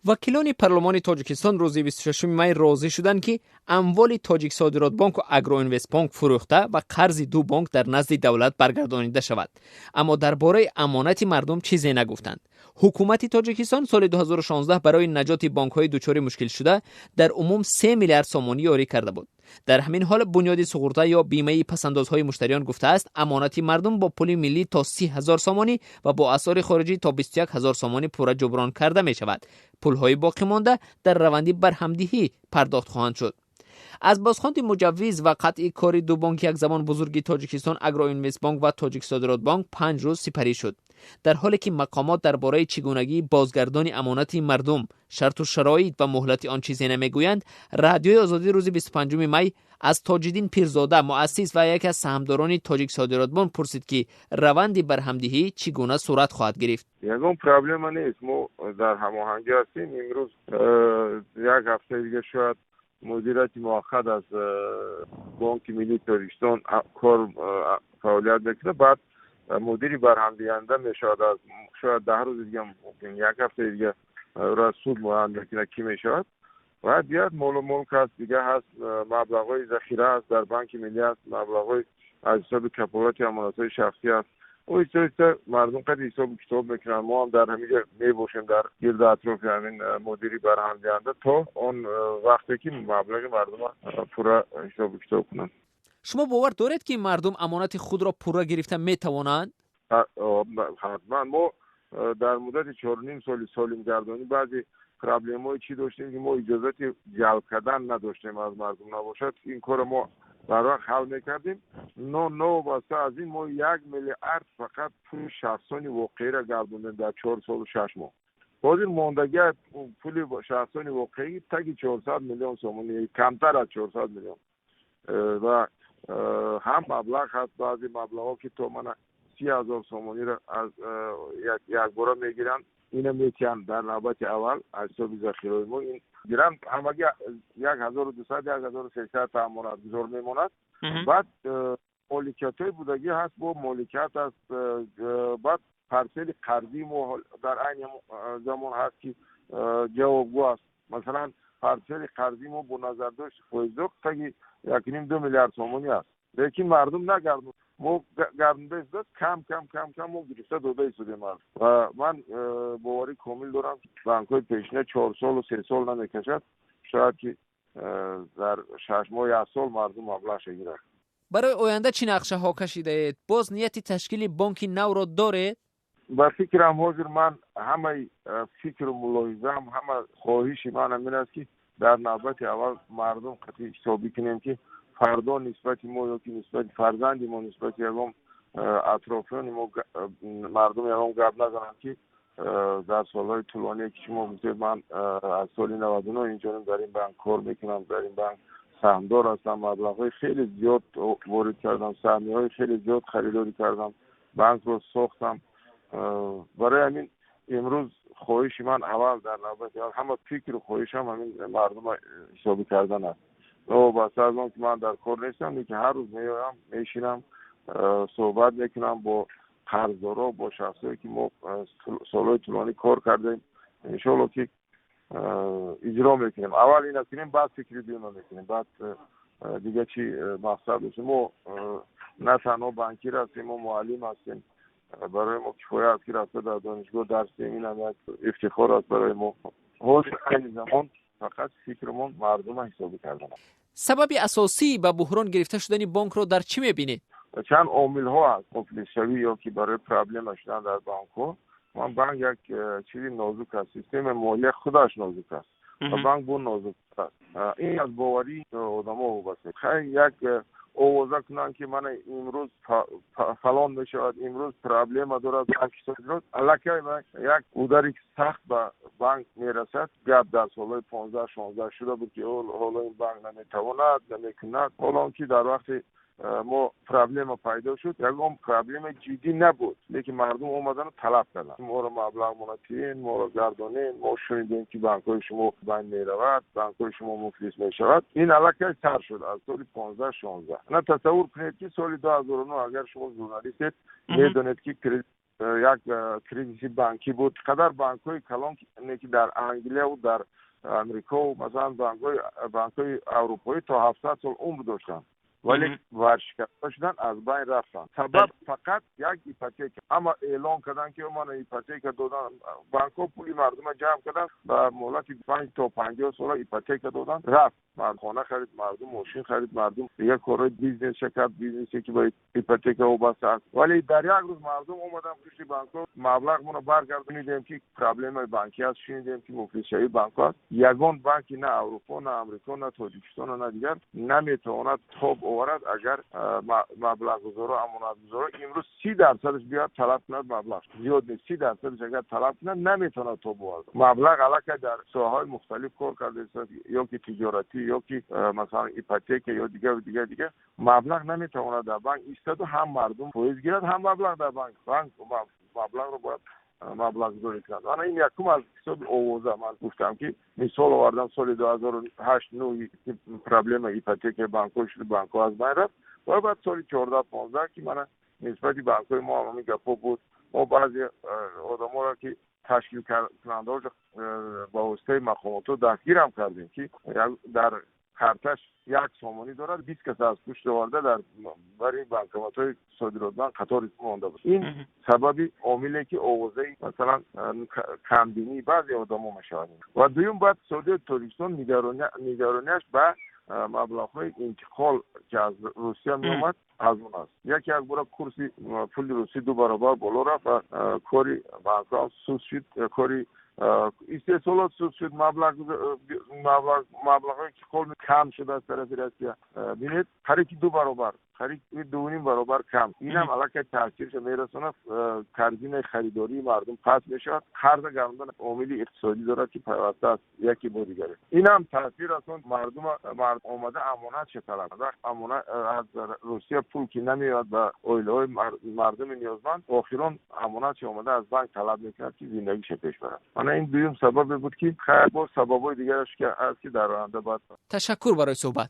Вакилони парлумони Тоҷикистон рӯзи 26 май розӣ шуданд, ки амволи Тоҷиксодиротбонку Агроинвестбонк фурӯхта ва қарзи ду бонк дар назди давлат баргардонида шавад, аммо дар бораи амонати мардум чизе нагуфтанд. Ҳукумати Тоҷикистон соли 2016 барои наҷоти бонкҳои дучори мушкилшуда дар умум 3 миллиард сомонӣ ёрӣ карда буд. Дар ҳамин ҳол Бунёди суғурта ё бимаи пасандозҳои муштариён гуфтааст, амонати мардум бо пули миллӣ то 30 000 сомонӣ ва бо асъори хориҷӣ то 21 000 сомонӣ пурра ҷуброн карда мешавад. Пулҳои боқимонда дар раванди барҳамдиҳӣ пардохт хоҳанд шуд. Аз бозхонди муҷаввиз ва қатъи кори ду бонки якзамон бузурги Тоҷикистон, Агроинвестбонк ва Тоҷиксодиротбонк, 5 рӯз сипарӣ шуд. Дар ҳоле ки мақомот дар бораи чигунагии бозгардони амонати мардум, шарту шароит ва муҳлати он чизе намегӯянд, Радиои Озодӣ рӯзи 25 май аз Тоҷиддин Пирзода, муассис ва яке аз саҳмдорони Тоҷиксодиротбонк, пурсид, ки раванди барҳамдиҳӣ чӣ гуна сурат хоҳад гирифт. Ягон проблема нест, мо дар ҳамоҳангӣ ҳастем. Имрӯз як ҳафтаи дига шояд мудирияти муваққат аз Бонки Миллии Тоҷикистон кор фаъолият мекунад, баъд мудири барҳамдиҳанда мешавад. Аз шояд 10 рӯзи дига, мумкин як ҳафтаи дига ра суд муайян мекунад, кӣ мешавад. Баъд биёд, молу мулк ҳаст, дига ҳаст, маблағҳои захира ҳаст, дар Банки Миллӣ ҳаст, маблағҳои аз ҳисоби кафолати амонатҳои шахсӣ ҳаст. Оҳиста оҳиста мардум қадри ҳисобу китоб мекунанд. Мо ҳам дар ҳаминҷа мебошем, дар гирду атрофи ҳамин мудири барҳамдиҳанда, то он вақте ки маблағи мардума пурра ҳисобу китоб кунанд. Шумо бовар доред, ки мардум амонати худро пурра гирифта метавонанд? Ҳатман. Мо дар муддати 4,5 соли солимгардонӣ баъзе проблемаҳои чӣ доштем, ки мо иҷозати ҷалб кардан надоштем аз мардум. Набошад, ин корро мо барвақт ҳал мекардем. Но новобаста аз ин мо 1 миллиард фақат пули шахсони воқеиро гардондем дар 4 солу 6 моҳ. Ҳозир мондагия пули шахсони воқеӣ таги 400 миллион сомонӣ, камтар аз 400 миллион. Ва ҳам маблағ ҳаст, баъзе маблағҳо, ки то мана 30 000 сомониро аз якбора мегиранд, ина метиҳанд дар навбати аввал аз ҳисоби захираҳои мо ин гиранд. Ҳамагӣ 1200, 1300 та амонатгузор мемонад. Баъд моликиятҳои будагӣ ҳаст, бо моликият аст, баъд портфели қарзии мо дар айни замон ҳаст, ки ҷавобгӯ аст. Масалан, портфели қарзии мо бо назардошти фоиздор таги 1,5, 2 миллиард сомонӣ аст, лекин мардум нагардон, мо гардонда истода, кам кам кам кам мо гирифта дода истодем. Ва ман боварӣ комил дорам, банкҳои пешина 4 солу 3 сол намекашад, шояд ки дар 6 моҳ, як сол мардум маблағша гирад. Барои оянда чӣ нақшаҳо кашидаед? Боз нияти ташкили бонки навро доред? Ба фикрам, ҳозир ман ҳамаи фикру мулоҳизаам, ҳама хоҳиши ман ҳамин аст, ки дар навбати аввал мардум қатъи ҳисобӣ кунем, ки фардо нисбати мо ё ки нисбати фарзанди мо, нисбати ягон атрофиёни мо мардум ягон гап назананд, ки дар солҳои тӯлоние, ки шумо гуфтед, ман аз соли 99 инҷониб дар ин банк кор мекунам, дар ин банк саҳмдор ҳастам, маблағҳои хеле зиёд ворид кардам, саҳмияҳои хеле зиёд харидорӣ кардам, банкро сохтам. Барои ҳамин имрӯз хоҳиши ман аввал, дар навбати аввал ҳама фикру хоҳишам ҳамин мардума ҳисобӣ кардан аст. Новобаста аз он ки ман дар кор нестам, лекин ҳар рӯз меоям, мешинам, суҳбат мекунам бо қарздоро, бо шахсое, ки мо солҳои тӯлонӣ кор кардем. Иншоалло, ки иҷро мекунем. Аввал ина кунем, баъд фикри дуюма мекунем, баъд дига чӣ мақсад дошем. Мо на танҳо банкир ҳастем, мо муаллим ҳастем. Барои мо кифоя аст, ки рафта дар донишгоҳ дарс диҳем, инам як ифтихор аст барои мо. Ҳозир айни замон фақат фикрмон мардума ҳисобӣ кардан. Сабаби асосии ба буҳрон гирифта шудани бонкро дар чӣ мебинед? Чанд омилҳо аст муфлисшавӣ ё ки барои проблема шудан дар банкҳо. Ман банк як чизи нозук аст, системаи молия худаш нозук аст ва банк бо нозук аст. Ин аз боварии одамо вобаста. Хай, як овоза кунанд, ки мана имрӯз фалон мешавад, имрӯз проблема дорад банк, аллакай як удари сахт ба банк мерасад. Гап дар солҳои 15-16 шуда буд, ки ҳоло ин банк наметавонад, намекунад. Ҳоло он ки дар вақти мо проблема пайдо шуд, ягон проблемаи ҷиддӣ набуд, лекин мардум омадану талаб карданд: моро маблағмона тиен, моро гардонен, мо шунидем, ки банкҳои шумо байн меравад, банкҳои шумо муфлис мешавад. Ин аллакай сар шуд аз соли 15-16. На, тасаввур кунед, ки соли 2009, агар шумо журналистед, медонед, ки кредит Як кризиси банкӣ буд. Қадар банкҳои калон, ки дар Англияву дар Амрико, масалан, банкҳои аврупоӣ то 700 сол умр доштанд, вале варшикаста шуданд, аз байн рафтанд. Сабаб фақат як ипотека. Ҳама эълон карданд, ки мана ипотека додан, банкҳо пули мардума ҷамъ карданд, ба муҳлати 5 то 50 сола ипотека доданд, рафт, хона харид мардум, мошин харид мардум, дигар корҳои бизнесша кард, бизнесе ки ба ипотека вобаста аст. Вале дар як рӯз мардум омаданд пушти банкҳо: «Маблағмонро баргардонидем, ки проблемаи банкӣ аст, шунидем, ки муфлисшавии банкҳо аст». Ягон банки на Аврупо, на Амрико, на Тоҷикистон, на дигар наметавонад тоб оварад, агар маблағгузоро, амонатгузоро имрӯз 30 дарсадаш биёяд, талаб кунад. Маблағ зиёд нест, 30 дарсадаш агар талаб кунад, наметавонад тоб овард. Маблағ аллакай дар соҳаҳои мухталиф кор кардааст, ё ки тиҷоратӣ, ё ки, масалан, ипотека ё дигар, дигар, дигар. Маблағ наметавонад дар банк истаду ҳам мардум фоиз гирад, ҳам маблағ дар банк. Банк маблағро бояд маблағгузорӣ кунад. Мана ин якум аз ҳисоби овоза. Ман гуфтам, ки мисол овардам, соли 2008-9 проблема ипотекаи банкҳо шуд, банкҳо аз байн рафт. Ва баъд соли 14-15, ки мана нисбати банкҳои мо ҳамин гапҳо буд, мо баъзе одаморо, ки ташкилкунандаҳош, ба воситаи мақомотҳо дастгирам кардем, ки дар карташ 1 сомонӣ дорад, 20 кас аз пушт оварда, дар бари банкоматҳои Содиротбанк қатор монда буд. Ин сабаби омиле, ки овозаи, масалан, камбинии баъзе одамо мешавад. Ва дуюм, баъд иқтисодиёти Тоҷикистон нигаронияш ба маблағҳои интиқол, ки аз Русия меомад, аз он аст. Яке як бора курси пули русӣ ду баробар боло рафт ва кори банкҳо суст шуд, кори истеҳсолот суст шуд, маблағҳои интиқол кам шуд аз тарафи Россия. Бинед, қариб ки ду баробар, қариб дувним баробар кам. Инам аллакай таъсирша мерасонад, корзинаи харидории мардум паст мешавад. Қарза гарондан омили иқтисодӣ дорад, ки пайваста аст яке бо дигаре. Инам таъсир расонд. Мардума омада амонатша талаб, амонат аз Русия пул ки намеояд ба оилаҳои мардуми ниёзманд, охирон амонатша омада аз банк талаб мекунад, ки зиндагиша пеш барад. Мана ин дуюм сабабе буд, ки хайр, боз сабабҳои дигараш ки аст, ки дар оянда баъд. Ташаккур барои суҳбат.